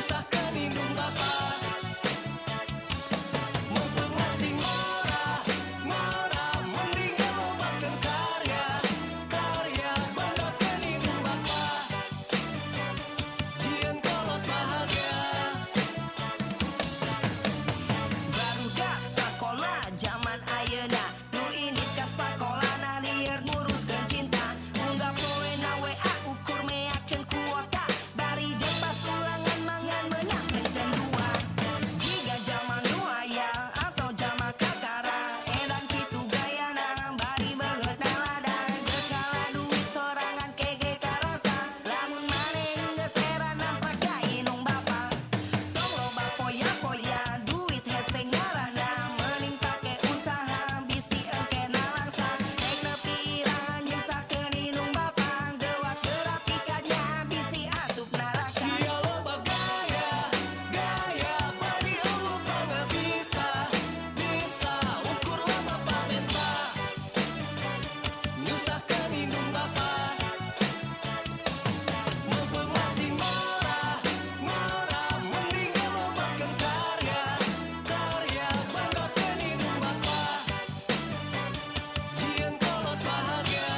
Nyusahkeun indung bapa. Mumpung masih ngora, ngora, mending lobakeun karya, karya, banggakeun indung bapa. Jieun kolot bahagia. Barudak sakola zaman ayeuna nu indit ka sakolana lieur nguruskeun cinta, unggal poena WA ukur meakeun kuota, bari jeung pas ulangan mangan menang benten dua. Jiga zaman nu aya atau zaman kakara, edan kitu gayana bari beungeut lada, geus ngala duit sorangan kege karasa lamun maneh geus era namprak ka indung bapa. Tong loba poya-poya, duit hese ngarana, mending pake usaha bisi engke nalangsa. Rek nepi iraha nyusahkeun indung bapa? Gewak geura pikanya bisi asup neraka. Sia loba gaya, gaya, bari euweuh pangabisa, bisa, ukur loba pamenta. Nyusahkeun indung bapa. Mumpung masih ngora, ngora, mending lobakeun karya, karya, banggakeun indung bapa. Jieun kolot bahagia.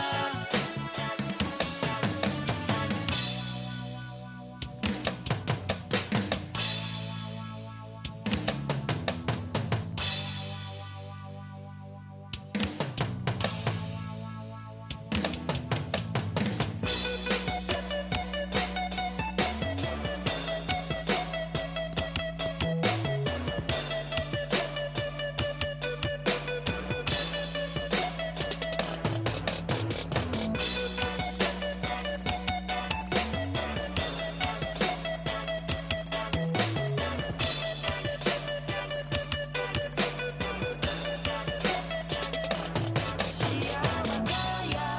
Sia gaya,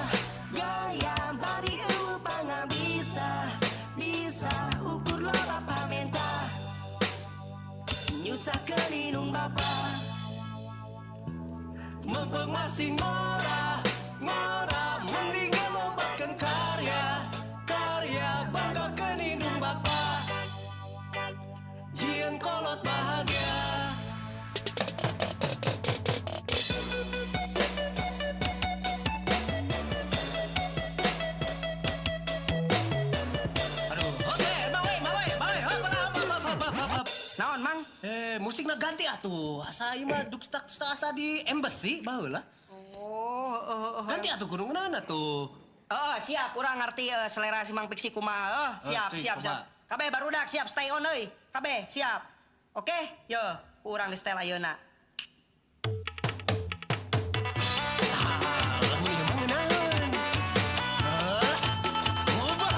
gaya, bari euweuh pangabisa, bisa, ukur loba pamenta. Nyusahkeun indung bapa. Mumpung masih ngora, ngora, mending lobakeun karya, karya, banggakeun indung bapa. Jieun kolot bahagia. Aduh, oke, bang, we, bang, we, bang, we, hop, hop, hop, hop, hop, hop, hop. Naon, Mang? Eh, musikna ganti atuh. Asa ieu mah dukstak asa di embassy baheula. Oh, heeh. Ganti atuh gunung mana tuh? Oh, siap, urang ngerti selera si Mang Piksi kumaha. Oh, siap, cing, siap, siap. kumaha? Kabeh barudak siap stay on euy. Kabeh siap. Oke, yo, urang di setel ayeuna. Ah, lamun ieu mah ngeunaheun. Ah, loba.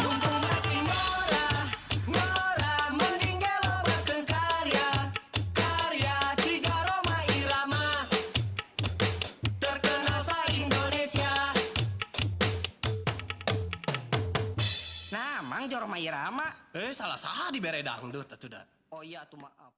Mumpung masih ngora, ngora, mending ge lobakeun karya, karya, ciga Rhoma Irama, terkenal sa Indonesia. Nah, Mang, jo Rhoma Irama. Eh, salah saha dibere dangdut atuh da. Oh iya tuh, maaf.